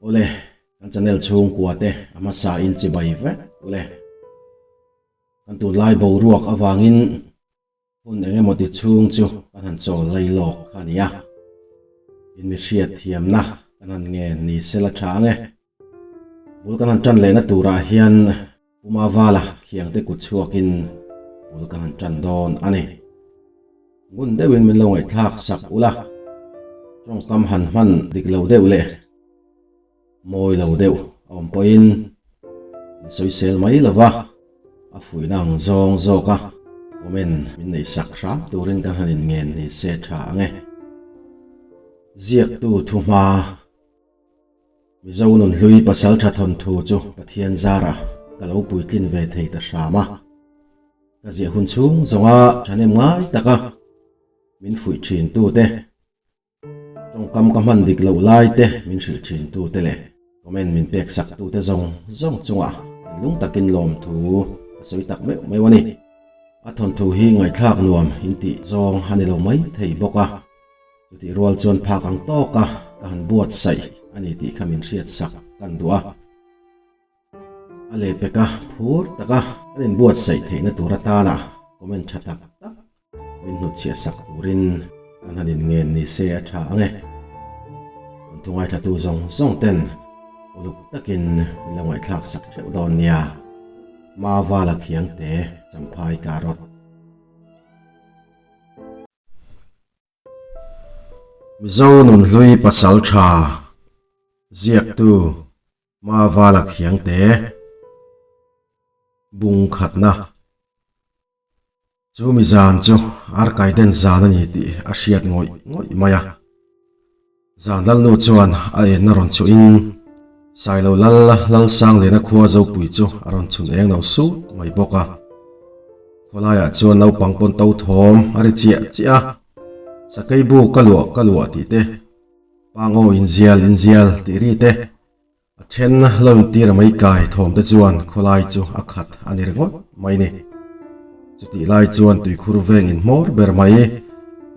Awle, kan channel chhungkua te a hmasa in chibai vek ule. Kan tunlai boruak avangin hun eng emaw ti chhung chu kan han chawl lei lawk kha a ni a. In mi hriat thiamna kan han ngen ni sela tha ang e. Bul kan han tan lehna turah hian Puma vala khiangte kut chhuakin bul kan han tan dawn a ni. Ngun deuhin min lo ngaihthlak sak ula, tawngkam han hman dik lo deuh leh mawi lo deuh a awm pawhin min sawisel mai lo va, a fuihna ang zawng zawka comment min neih sak hram turin kan han inngen ni se tha ang e. Ziaktu thuhma. Mizo nun hlui pasal tha thawnthu chu Pathian zara ka lo puitlin ve thei ta hram a. Ka ziah hun chhung zawnga thahnem ngai taka min fuih thin tu te, tawngkam ka hman dik loh lai te min hrilh thin tu te leh comment min pek sak tu te zawng zawng chungah thinlung takin lawmthu ka sawi tak meuh meuh a ni. A thawnthu hi ngaihthlak nuam intih zawng a ni lo mai thei bawk a. Chutih rual chuan phak ang tawka ka han buatsaih a ni tih kha min hriatsak kan duh a. A lehpeka phur taka kan inbuatsaih theihna tur atana comment tha tak tak min hnutchhiahsak turin kan han inngen ni se a tha ang e. Kan thu ngaithlatu zawng zawng ten uluk takin min lo ngaihthlaksak theuh dawn nia. Mavala Khiangte Champhai Karot. Mizo nunhlui pasal tha ziaktu Mavala Khiangte bung khatna chu mi zan chu Arkaiden zan a ni tih a hriat ngawih ngawih mai a. Zan lalnu chuan a enna rawn chhuhin Sailo lal Lalsangliana khua Zopui chu a rawn chhun eng lo sut mai bawk a. Khawlaiah chuan naupang pawn to thawm a ri chiah chiah a, Sakei bu ka luah ka luah tih te, Pangaw inzial inzial tih ri te, a then lo intir mai kai thawm te chuan khawlai chu a khat a ni ringawt mai ni. Chutih lai chuan tuikhur veng inhmawr ber mai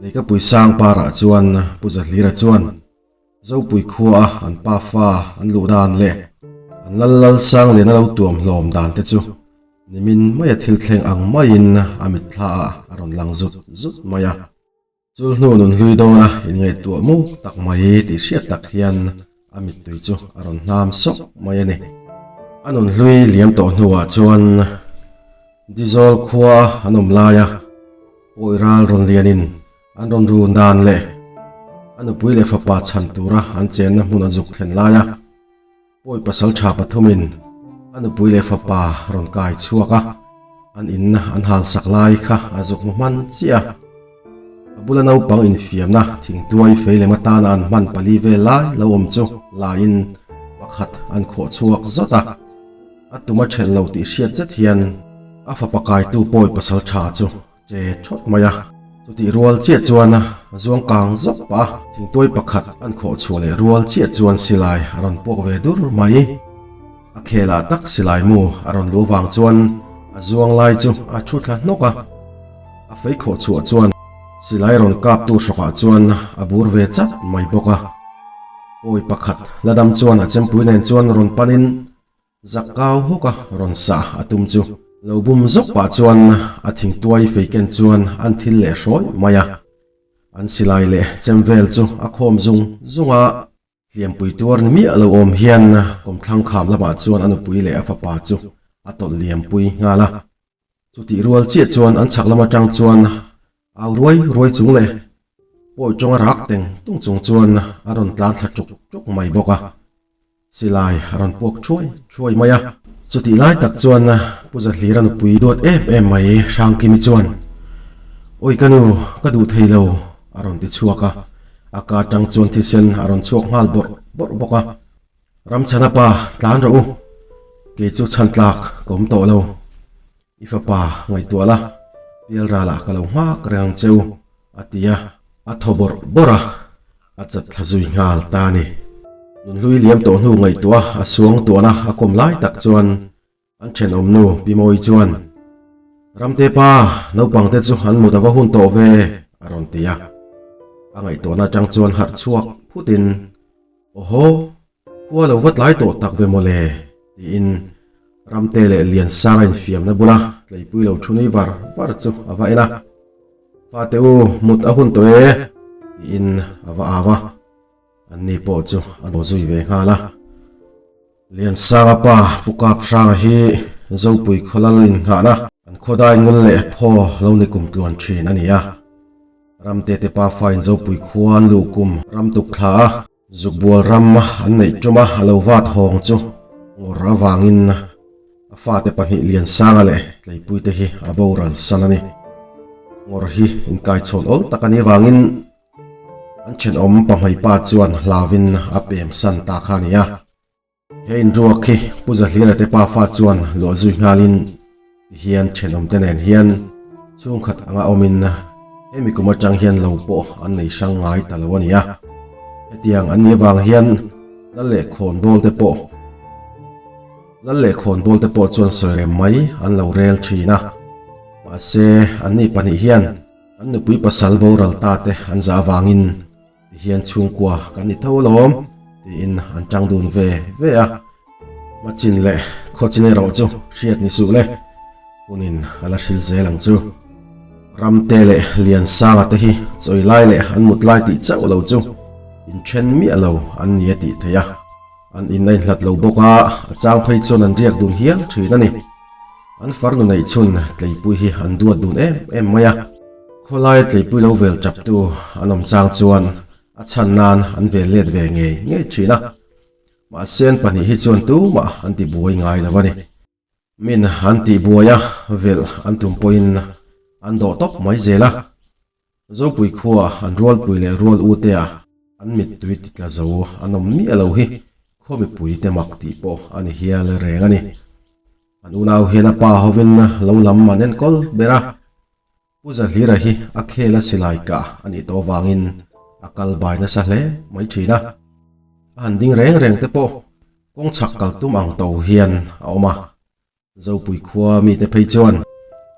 Leikapui sang parah chuan Pu Zahlira chuan Zopui khua a an pa fa an luh dan leh an lal lal sang lian a lo tuam hlawm dan te chu nimin maia thil thleng ang maiin a mitthla ah a rawn lang zut zut mai a. Chul hnu nun hlui dawn a inngaihtuah muk tak mai tih hriat tak hian a mittui chu a rawn hnam sawk mai a ni. A nun hlui liam tawh hnuah chuan Dizawl khua an awm laia pawi ral rawn lianin An rawn run dan leh a nupui leh fapa chhan tura an chenna hmun a zuk thlen laia pawi pasal tha pathumin a nupui leh fapa rawn kai chhuak a, an inna an hal sak lai kha a zuk hmu hman chiah a. A bula naupang infiamna thingtuai fei lem atana an hman pali vel lai lo awm chu laiin pakhat an khawh chhuak zawt a, a tum a ṭhelh lo tih hriat zet hian a fapa kaitu pawi pasal tha chu Che thawt mai a, chutih rual chiah chuan a zuang kang zawk pah a, thingtuai pakhat an khawh chhuah leh rual chiah chuan silai a rawn puak ve dur mai. A khelah tak silai mu a rawn luh vang chuan a zuang lai chu a thu thla hnawk a, a fei khawh chhuah chuan silai rawn kap tu hrawkah chuan a bur ve chat mai bawk a. Pawi pakhat la dam chuan a chempui nen chuan rawn panin Zak kau hawk a rawn sah a tum chu lo bum zawk pah chuan a thingtuai fei ken chuan an thil leh hrawi mai a. An silai leh chem vel chu a khawm zung zung a. Hliampui tuar ni miah lo awm hian kawmthlang kham lamah chuan a nupui leh a fapa chu a tawlh liampui nghal a. Chutih rual chiah chuan an chhak lam atang chuan au ruai ruai chung leh pawi tawnga rak teng tung chung chuan a rawn tlan thla tuk tuk mai bawk a. Silai a rawn puak thuai thuai mai a. Chutih lai tak chuan Pu Zahlira nupui duat em em mai Hrangkimi chuan, Awi ka nu, ka duh thei lo, a rawn ti chhuak a. A ka atang chuan thisen a rawn chhuak nghal bawrh bawrh bawk a. Ramchhana pa tlan rawh u, kei chu chhan tlak ka awm tawh lo. I fapa ngaihtuah la, pialralah ka lo nghak reng ang che u, a ti a, a thaw bawrh bawrh a, a chat thla zui nghal ta a ni. Nunhlui liam tawh hnu ngaihtuah a suang tuahna a kawm lai tak chuan an thenawm nu Pi Mawi chuan, Ramte pa, naupang te chu an mut a va hun tawh ve, a rawn ti a. A ngaihtuahna atang chuan harh chhuak phutin, Awhaw! Khua lo va tlai tawh tak ve mawle, tiin Ramte leh Liansanga infiamna bula tleipui lo thu nui var var chu a va en a. Fate u, mut a hun tawh e, tiin a va au a. Anni pawh chu a lo zui ve nghal a. Liansanga pa Pu Kap Hranga hi Zopui khawlal innghahna an khawdai ngul leh phaw lo ni kum tluan thin a ni a. Ramte te pa fain Zopui khua an luh kum ram tuk thla a, Zukbual ram an neih tuma a lo vat hawng chu ngawr avangin a fate pahnih Liansanga leh Tleipuite hi a boral san a ni. Ngawr hi inkaichhawn awl tak a nih avangin An thenawm pahmei pa chuan hlauvin a pem san ta kha a ni a. He inruak hi Pu Zahlira te pafa chuan luah zui nghalin tihian thenawm te nen hian chhungkhat anga awmin hemi kum atang hian lo pawh an nei hrang ngai ta lo a ni a. Hetiang an nih avang hian Lal leh Khawnbawl te pawh Lal leh Khawnbawl te pawh chuan sawi rem mai an lo rel thin a. Mahse anni pahnih hian An nupui pasal boral ta te an zah avangin tihian chhungkua kan ni tho alawm tiin an tang dun ve ve a. Hmachin leh khawchin erawh chu hriat ni suh le, hunin a la hril zel ang chu. Ramte leh Liansanga te hi chawi lai leh an mut lai tih chauh lo chu inthen miah lo an ni a tih theih a. An in a inhlat lo bawk a, a chang phei chuan an riak dun hial thin a ni. An farnu neih chhun Tleipui hi an duat dun em em mai a. Khawlaia Tleipui lo vel taptu an awm chang chuan a chhan nan an vel let ve ngei ngei thin a. Mahse an pahnih hi chuan tumah an ti buai ngai lo a ni. Min an tih buai a, velh an tum pawhin an dawh tawp mai zel a. Zopui khua an rualpui leh rual u te ah an mittui ti tla zo an awm miah lo hi khaw mipui te mak tih pawh a ni hial reng a ni. An unau hian a pa hovin lo lam an enkawl ber a. Pu Zahlira hi a khel a silai kah a nih tawh avangin a kal bai nasa hle mai thin a. A han ding reng reng te pawh kawng chhak kal tum ang to hian a awm a. Zopui khua mite phei chuan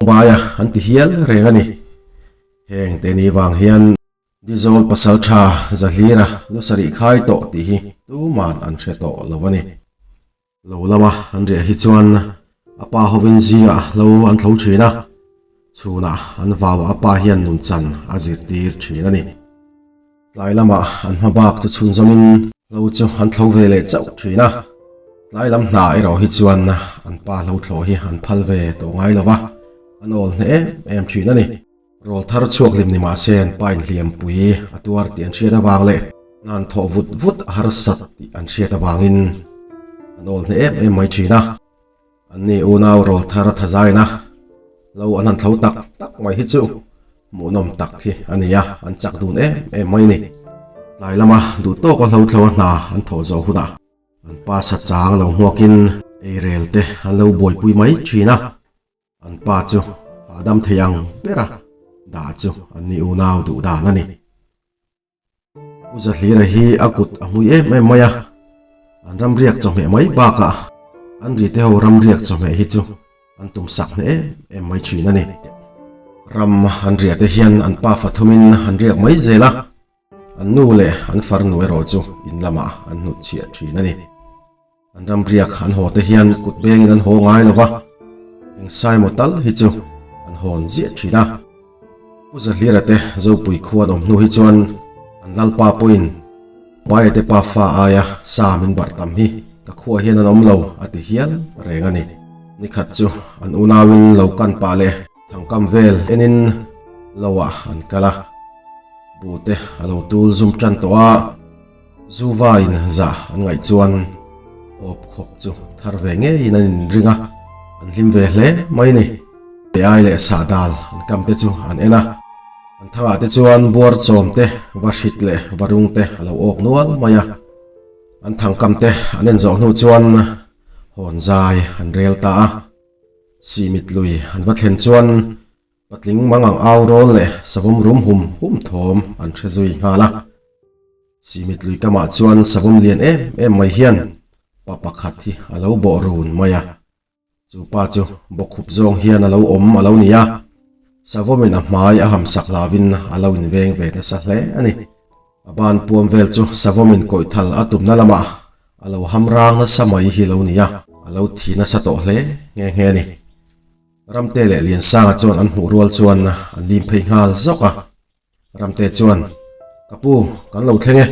baia an ti hial reng a ni. Heng te ni vang hian Dizawl pasaltha Zahlira lu sarih khai tawh tih hi tuman an hre tawh lo a ni. Lo lama an riah hi chuan a pa hovin zingah lo an thlo thin a, chhunah an vau a pa hian nunchan a zirtir thin a ni. Tlai lamah an hma bak chu chhunzawmin hlo chu an thlo ve leh chauh thin a, tlai lam hna erawh hi chuan an pa hlo thlawh hi an phal ve tawh ngai lo va, an awl hneh em em thin a ni. Rawl thar chhuak hlim ni mahse an pa inhliampui a tuar tih an hriat avang leh hna an thawh vut vut a harsat tih an hriat avangin an awl hneh em em mai thin a. Anni unau rawl thar a tha zain a, lo an han thlo tak tak mai hi chu hmuhnawm tak hi a ni a, an chak dun em em mai a ni. Tlai lama duh tawka hlo thlo a hna an thawh zawh hunah an pa sa chang lo hmuakin eirel te an lo buaipui mai thin a. An pa chu hahdam thei ang ber a, dah chu an ni unau duh dan a ni. Pu Zahlira hi a kut a hmui em em mai a, an ramriak chawhmeh mai bakah an rite ho ramriak chawhmeh hi chu an tum sak hneh em em mai thin a ni. Ram an riah te hian an pa fathumin an riak mai zel a, an nu leh an farnu erawh chu in lamah an hnutchhiah thin a ni. An ramriak an haw te hian kut bengin an haw ngai lo va, eng Saimo tal hi chu an hawn ziah thin a. Pu Zahlira te Zopui khua an awm hnu hi chuan an lalpa pawhin Baia te pa fa aia sa min barh tam hi ka khuah hian an awm lo a ti hial reng a ni. Nikhat chu an unauin lo kan pah leh thangkam vel enin lo ah an kal a, buh te a lo tul zum tan tawh a. Zuva in zah an ngaih chuan awp khawp chu thar ve ngeiin an inring a, an hlim ve hle mai ni. Pe ai leh sahdal an kam te chu an en a, an thangah te chuan buar chawm te, va hrit leh va rung te a lo awk nual mai a. An thangkam te an en zawh hnu chuan hawn zai an rel ta a, Sihmit lui an va thlen chuan Patling mang ang au rawl leh savawm rum hum hum thawm an hre zui nghal a. Sihmit lui kamah chuan savawm lian em em mai hian pa pakhat hi a lo bawh run mai a. Chu pa chu bawkhup zawng hian a lo awm a lo ni a, savawmin a hmai a hamsak hlauin a lo inveng ve nasa hle a ni. A ban puam vel chu savawmin kawihthal a tumna lamah. A lo ham rang nasa mai hi lo ni a, a lo thi nasa tawh hle nghe nghe a ni. Ramte leh Liansanga chuan an hmuh rual chuan an lim phei nghal zawk a. Ramte chuan, Ka pu, kan lo thleng e,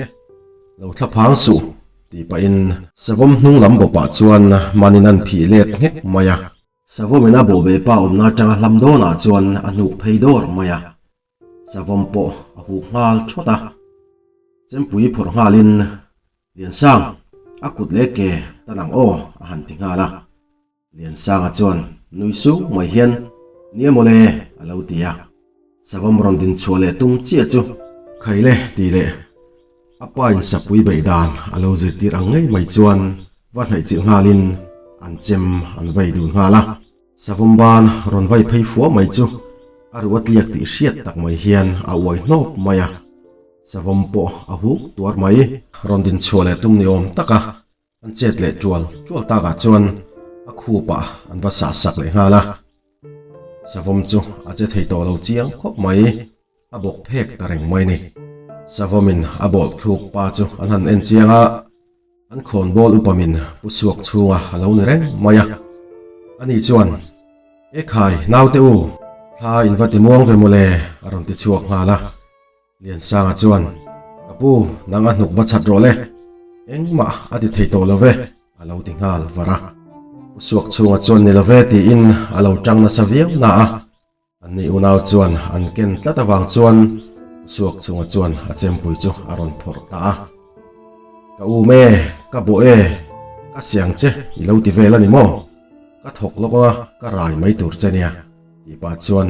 lo thla phang suh, tih pahin Savawm hnung lam bawpah chuan manin an phih let nghek mai a. Savawmin a bawhbeh pa awmna atanga hlam dawnah chuan a hnuk phei dawr mai a. Savawm pawh a huk nghal thawt a. Chempui phawrh nghalin, Liansang, a kut leh ke tan ang aw, a han ti nghal a. Liansanga chuan nui sung mai hian, Nia mawle, a lo ti a. Savawm rawn din chhuah leh tum chiah chu Khai le tih leh a pa in sapui beih dan a lo zirtir ang ngei mai chuan va hnaih chilh nghalin an chem an vei dun nghal a. Savawm ban rawn vai phei fua mai chu a ruh a tliak tih hriat tak mai hian a uai hnawp mai a. Savawm pawh a huk tuar mai. Rawn din chhuah leh tum ni awm tak a. An chet leh tual tual takah chuan a khupah an va sah sak leh nghal a. Savawm chu a che thei tawh lo chiang khawp mai, a bawk phek ta reng mai ni. Savawmin a bawlh thluk pa chu an han en chiang a, an khawnbawl upamin pu chhuak chhunga a lo ni reng mai a. Ani chuan, E khai, naute u, thla in va ti muang ve mawle, a rawn ti chhuak nghal a. Liansanga chuan, Ka pu, nang a hnuk va chhat rawh le, engmah a ti thei tawh lo ve, a lo ti nghal var a. U Suak chhunga chuan ni lo ve tiin a lo tang nasa viau na a. Anni unau chuan an ken tlat avang chuan U Suak chhunga chuan a chempui chu a rawn phawrh ta a. Ka um e, ka bawh e, ka siang che i lo ti vel a ni maw? Ka thawk lawk anga ka rai mai tur che nia, tih pah chuan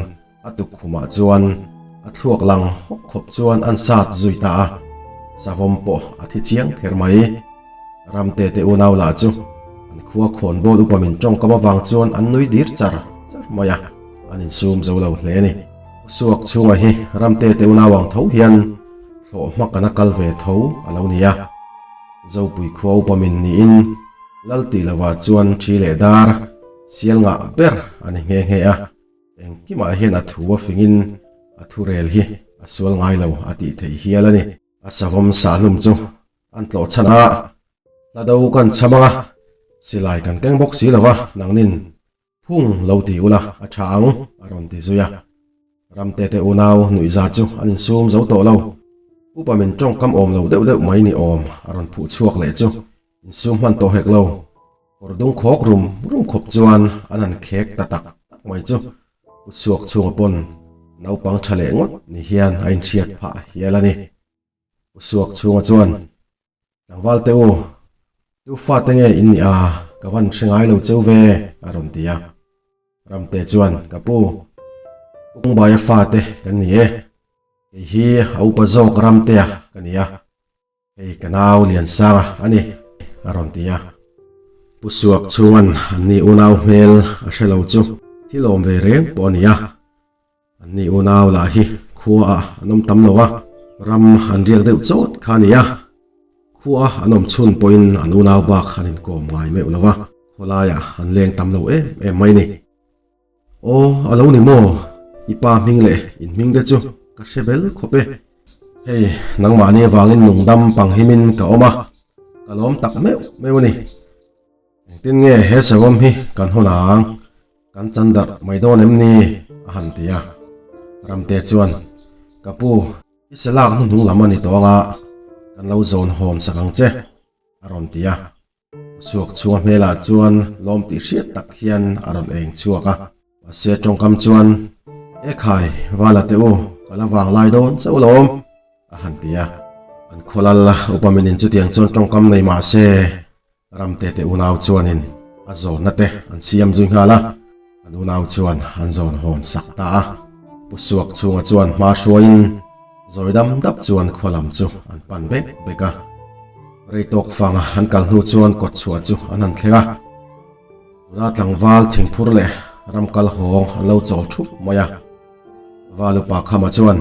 A tukkhumah chuan a thluak lang hawk khawp chuan an sat zui ta a, savawm pawh a thi chiang kher mai. Ramte te unau lah chu an khua khawnbawl upa min tawngkam avang chuan an nui dir char char mai a, an insum zo lo hle a ni. Usuak chhunga hi Ramte te unau ang tho hian thlawh hmakana kal ve tho a lo ni a, Zopui khua upa min niin Lal tih lovah chuan thi leh dar sial ngah ber a ni nghe nghe a. Engkimah hian a thu a fingin a thurel hi a sual ngai lo a tih theih hial a ni. A savawm sahlum chu an tlawh chhan a, hla do kan cham ang a, silai kan keng bawk si lo va, nangnin phung lo ti ula a tha ang a rawn ti zui a. Ramte te unau nuihza chu an insum zo tawh lo. Upa min tawngkam awm lo deuh deuh mai ni awm a rawn phuh chhuak leh chu insum hman tawh hek lo. Kawr dung khawk rum rum khawp chuan an han khek ta tak tak mai chu u chhuak chhunga pawn naupang tha leh ngawt ni hian a inhriat phah hial a ni. U chhuak chhunga chuan, Tlangval te u, tu fate nge in nih a, ka van hre ngai lo cheu ve, a rawn ti a. Ramte chuan, Ka pu, Pu Kungbaia fate kan ni e, kei hi a upa zawk Ramtea ka ni a. Hei ka nau Liansanga a ni, a rawn ti a. Pu Suak chhunga'n anni unau hmel a hre lo chu thil awm ve reng pawh a ni a. Anni unau lah hi khuaah an awm tam lo a, ram an riak deuh chawt kha a ni a. Khua an awm chhun pawhin an unau bak an inkawm ngai meuh lo a, khawlaiah an leng tam lo em em mai ni. Aw, a lo ni maw? I pa hming leh in hming te chu ka hre bel khawp e. Hei, nangmahni avangin nungdam panghimin ka awm a, ka lawm tak meuh meuh a ni. Engtin nge he savawm hi kan hawn ang? Kan chan darh mai dawn em ni? a han ti a. Ramte chuan, Ka pu, i salak hnuhnung lam a ni tawh anga, kan lo zawn hawn sak ang che, a rawn ti a. Chhuak chhunga hmelah chuan lawm tih hriat tak hian a rawn eng chhuak a. Mahse tawngkam chuan, E khai, Vala te u, ka la vang lai dawn chauh alawm, a han ti a. An khawlal upa minin chutiang chuan tawngkam nei mahse Ramte te unau chuanin a zawnna te an siam zui nghal a, an unau chuan an zawn hawn sak ta a. Pu Suak chhunga chuan hma hruaiin Zawi dam dap chuan khua lam chu an pan bek bek a. Rei tawk fanga an kal hnu chuan kawt chhuah chu an han thleng a. Tuna tlangval thingphur leh ram kal hawng an lo chawl thup mai a. Val upa Khama chuan,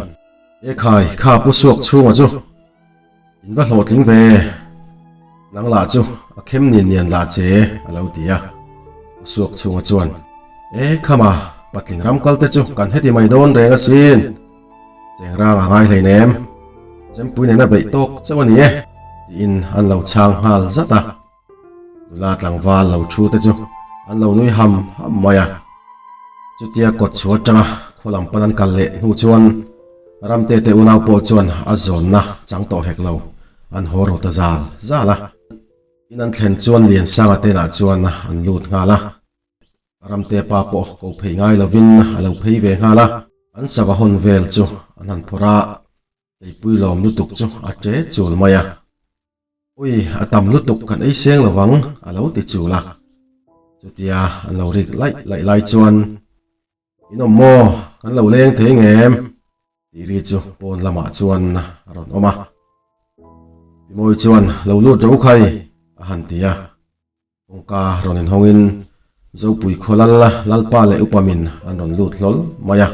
E khai, kha pu suak chhunga chu in va hlawhtling ve, nang lah chu a khem nin nian lah che a lo ti a. Pu suak chhunga chuan, E Khama, patling ram kal te chu kan heti mai dawn reng asin. Chengrang a ngai hleinem, Chempui nena beih tawk chauh a ni e, tiin an lo chhang nghal zat a. Nula tlangval lo thu te chu an lo nui ham ham mai a. Chutia kawt chhuah atanga khaw lam pan an kal leh hnu chuan Ramte te unau pawh chuan a zawnna chang tawh hek lo, an haw ro ta zal zal a. In an thlen chuan Liansanga tenah chuan an lut nghal a. Ramte pa pawh ko phei ngai lovin a lo phei ve nghal a. An sava hawn vel chu an han phawrh a, Teipui lawm lutuk chu a ṭe chul mai a. Ui, a tam lutuk kan ei seng lo vang, a lo ti chul a. Chutia an lo rik laih laih lai chuan, In awm maw? Kan lo leng thei ngem? Tih ri chu pawn lamah chuan a rawn awm a. Pi Mawi chuan, Lo lut ro khai, a han ti a. Kawngka rawn inhawngin Zopui khaw lal Lalpa leh Upamin an rawn lut hlawl mai a.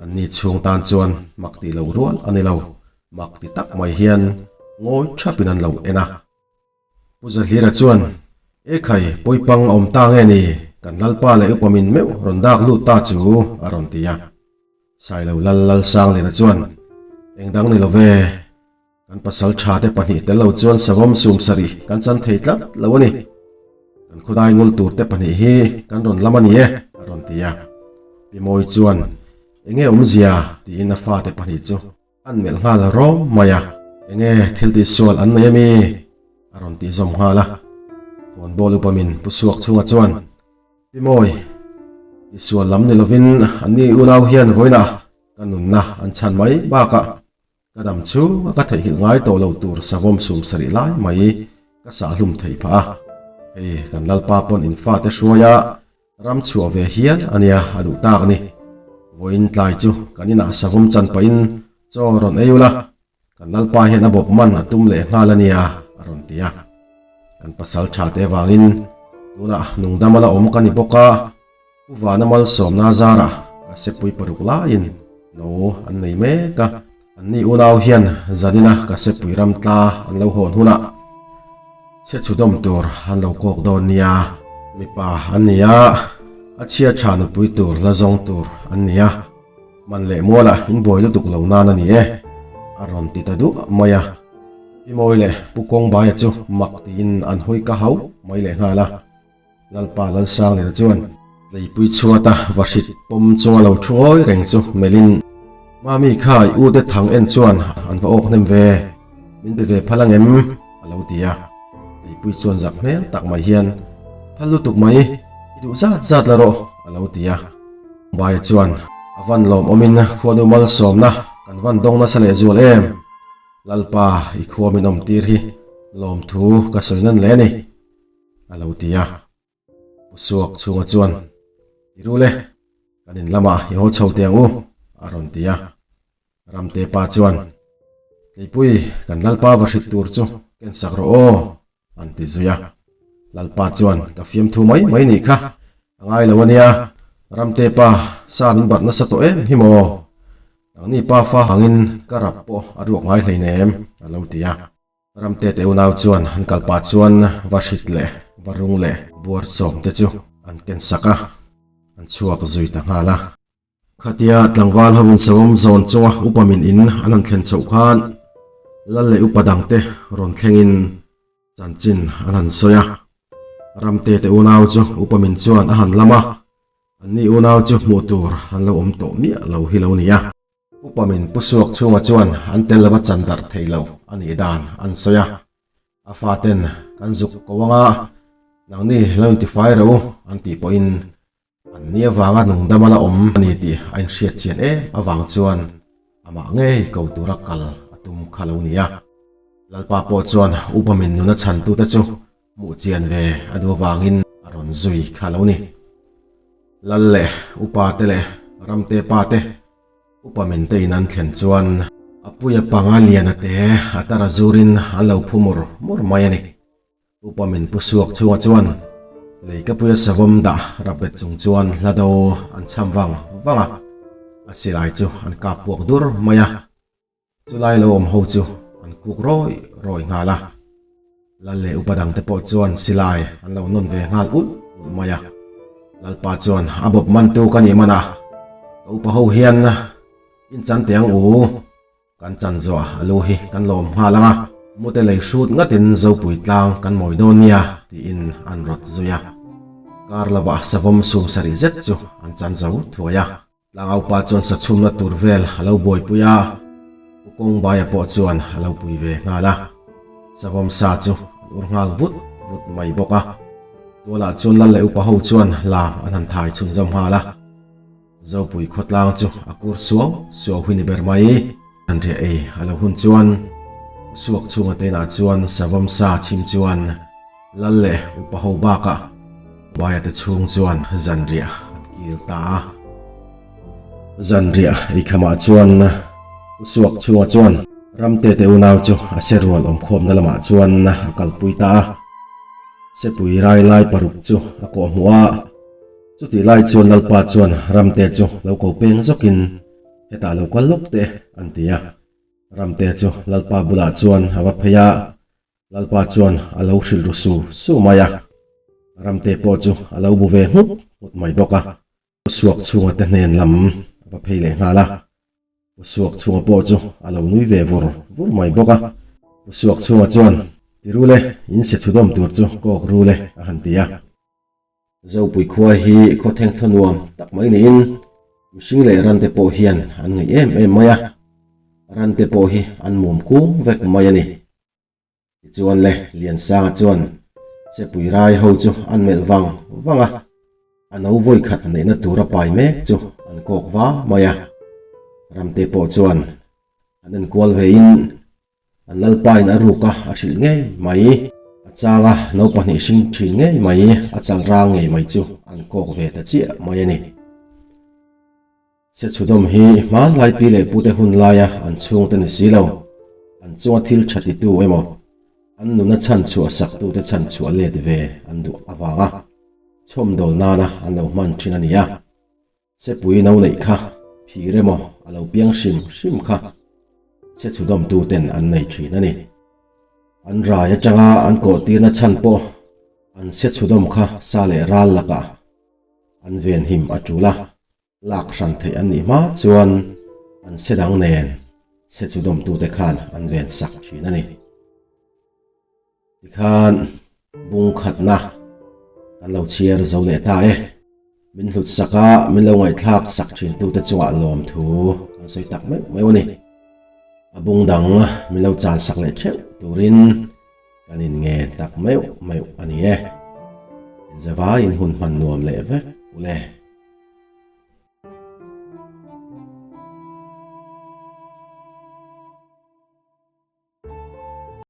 Anni chhung tan chuan mak tih lo rual a ni lo, mak ti tak mai hian ngawi thapin an lo en a. Pu Zahlira chuan, E khai, pawipang a awm ta nge ni? Kan Lalpa leh Upamin meuh rawn dak lut ta chu, a rawn ti a. Sailo Lal Lalsangliana chuan, Eng dang ni lo ve. Kan pasal tha te pahnih tel lo chuan savawm sum sarih kan chan thei tlat lo a ni. Kan khawdai ngul tur te pahnih hi kan rawn lam a ni e, a rawn ti a. Pi Mawi chuan, Enge awmzia? tiin a fate pahnih chu an melh nghal rawm mai a. Enge thil tihsual an nei ami? a rawn tih zawm nghal a. Khawnbawl upamin Pu Suak chhunga chuan, Pi Mawi, tihsual lam ni lovin anni unau hian vawiinah ka nunna an chhan mai bakah Ka dam chu a ka theihnghilh ngai tawh lo tur savawm sum sarih lai mai ka sah hlum thei phah a. Hei kan Lalpa pawn in fate hruai a ram chhuah ve hial a nia a duh tak a ni. Vawiin tlai chu kan inah savawm chan pahin chaw rawn ei ula, kan Lalpa hian a bawp man a tum leh nghal a nia a rawn ti a. Kan pasal tha te vangin tunah nungdam a la awm ka ni bawk a. Pu Vana malsawmna zarah ka sepui paruk laiin no an nei mek a, anni unau hian zanina ka sepui ram tla an lo hawn hunah chhe chhudawm tur an lo kawk dawn nia. Mipa an ni a, a chhia tha nupui tur la zawng tur an ni a, man leh mualah in buai lutuk lo nan a ni e, a rawn ti ta duah mai a. Pi Mawi leh Pu Kawngbaia chu mak tiin an hawi ka hau mai lehnghal a. Lalpa Lalsangliana chuan tleipui chhuata vahrit pawm chunga lo thu ngawi reng chu melhin, Mami kha i u te thang en chuan an va awk hnem ve, min pe ve phal ang em? a lo ti a. Tleipui chuan zak hmel tak mai hian, Phal lutuk mai, i duh zat zat la rawh, a lo ti a. Baia chuan, A van lawmawmin khuanu malsawmna kan van dawng nasa lehzual em? Lalpa i khua min awmtir hi lawmthu ka sawi nan hle a ni. A lo ti a. Pu Suak chhunga chuan, I rul e, kan in lamah i haw chho teh ang u, a rawn ti a. Ramte pa chuan, Tleipui, kan Lalpa va hrit tur chu ken sak rawh aw, an ti zui a. Lalpa chuan, Ka fiamthu mai mai nih kha, a ngai lo a nia, Ramte pa, sa min barh nasa tawh em hi maw? Nangni pa fa hangin ka rap pawh a ruak ngai hleinem, a lo ti a. Ramte te unau chuan an kal pah chuan va hrit leh va rung leh buar sawm te chu an ken sak a, an chhuak zui ta nghal a. Khatia tlangval ho in sawm zawn chunga upa min in an han thlen chhoh khan lal leh upa dang te rawn thleng in chanchin an han sawi a. Ramte te unau chu upa min chuan a han lam a, anni unau chu hmuh tur an lo awm tawh miah lo hi lo ni a. Upa min pu suak chhunga chuan an tel lova chan darh thei lo a nih dan an sawi a. A faten kan zuk ko anga nangni lo intifai reuh u an tih pawhin an ni avanga nungdam a la awm a ni tih a inhriat chian em avang chuan amah ngei ko tura kal a tum kha lo ni a. Lalpa pawh chuan upa min nuna chhantute chu Hmuh chian ve a duh avangin a rawn zui kha lo ni. Lal leh upa te leh ramte pa te upa min te in an thlen chuan a puia panga liana te a tar a zurin an lo phu mur mur mai a ni. Upa min pu suak chhunga chuan leikapuia savawm dah rap bet chung chuan hla do an cham vang vang a, a silai chu an kap puak dur mai a. Chulai lo awm ho chu an kuk rawi rawi nghal a, Lal leh upa dangte pawh chuan silai an lo nawn ve nghal ulh ulh mai a. Lalpa chuan a bawp mantu ka nih man a, ka upa ho hian in chan teh ang u, kan chan zawh a lu hi kan lawm nghal ang a. Mute lei hrut ngatin Zopui tlang kan mawi dawn nia tiin an rawt zui a. Kar lovah savawm sum sarih zet chu an chan zo thuai a. Tlangaupa chuan sa chhumna tur vel a lo buaipui a, Pu Kawngbaia pawh chuan a lo pui ve nghal a. Savawm sa chu an ur nghal vut vut mai bawk a. Tualah chuan lal leh upa ho chuan lam an han thai chhunzawm nghal a. Zopui khawtlang chu a kur suau suau hi ni ber mai. An riah ei a lo hun chuan Usuak chhunga tenah chuan savawm sa chhim chuan Lal leh upa ho bakah Baia te chhung chuan zanriah an kil ta a. Zanriah eikhamah chuan Usuak chhunga chuan Ramte te unau chu a se rual awmkhawmna lamah chuan a kalpui ta a. Sepui rai lai paruk chu a kawhhmuh a. Chutih lai chuan Lalpa chuan Ramte chu lo ko peng zawkin hetah lo kal lawk teh an ti a. Ramte chu Lalpa bulah chuan a va phei a, Lalpa chuan a lo hrilh ru su su mai a. Ramte pawh chu a lo bu ve nghut nghut mai bawk a. Usuak chhunga te hnen lam a va phei leh nghal a. Usuak chhunga pawh chu a lo nui ve vur vur mai bawk a. Usuak chhunga chuan, Ti rule, in se chhudawm tur chu kawk rule a han ti a. Zopui khua hi khaw theng thaw nuam tak mai niin mihring leh rante pawh hian an ngaih em em mai a, rante pawh hi an mum kung vek mai a ni. Tichuan le Liansanga chuan Sepui rai ho chu an melh vang vang a, a no vawi khat neihna tura pai mek chu an kawk va mai a, ramte pawh chuan an enkual vein An lalpain a ruk a, a hrilh ngei mai. A chang a, no pahnih hring thin ngei mai, a chal rang ngei mai chu an kawk ve ta chiah mai a ni. Sechhudawm hi hmanlai pi leh pute hun laia an chhungte ni si lo, an chunga thil tha titu emaw, an nuna chhanchhuah saktute chhanchhuah let ve an duh avanga chhawmdawl nana an lo hman thin a ni a. Sepui no neih kha phir emaw a lo piang hrim hrim kha chhe chhudawmtu ten an nei thin a ni. An rai atanga an kawh tirna chhan pawh an chhe chhudawm kha sa leh ral lakah an venhim a tul a, lak hran theih an nih hma chuan an chhe dang nen chhe chhudawmtute khan an ven sak thin a ni. Tikhan bung khatna kan lo chhiar zo leh ta e. Min hlut sak a, min lo ngaihthlak sak thin tute chungah lawmthu kan sawi tak meuh meuh a ni. A bung dang min lo chan sak leh theuh turin kan in nge tak meuh meuh a ni e. Inzavaiin hun hman nuam leh vek ule.